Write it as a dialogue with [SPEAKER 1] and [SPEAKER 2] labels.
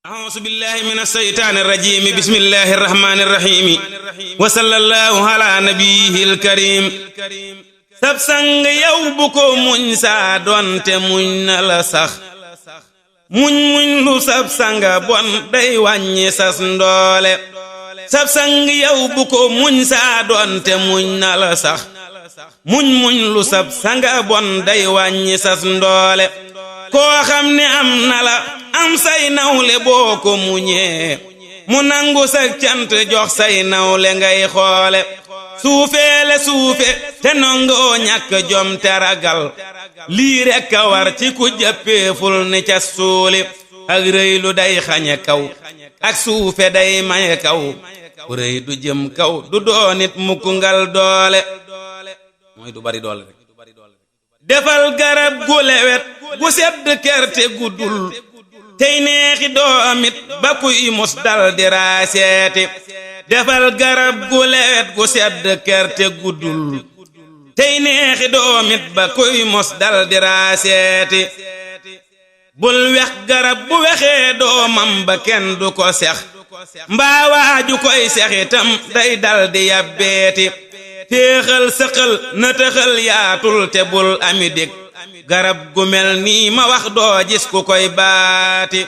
[SPEAKER 1] أعوذ بالله من الشيطان الرجيم بسم الله الرحمن الرحيم وصلى الله على نبيه الكريم sab sang yow bu ko muñ saa doonte muñ na la sax muñ lu sab sanga bon day wàññi sas ndoole sab sang yow bu ko muñ saa doonte muñ na la sax muñ lu sab sanga bon day wàññi sas ndoole koo xam ne am na la am say nawle boo ko muñee mu nangu sa cant jox say nawle ngay xoole suufeele suufe te nongoo ñàkk jom te ragal lii rekk a war ci ku jàppeeful ni ca suuli ak rëy lu day xañe kaw ak suufe day maye kaw ku rëy du jëm kaw du doonit mukk ngal doole mooy du bari doole rek defal garab gu lewet gu sedd kerte guddul tey neexi doomit ba kuy mus dal di raaseeti defal garab gu lewet gu sedd kerte guddul tey neexi doomit ba kuy mus dal di raaseeti bul wex garab bu wexee doomam ba kenn du ko sex mbaa waaju koy sex itam day dal di yabbeeti féexal sëqal nëtëxal yaatul te bul ami dég garab gu mel nii ma wax doo gis ku koy baati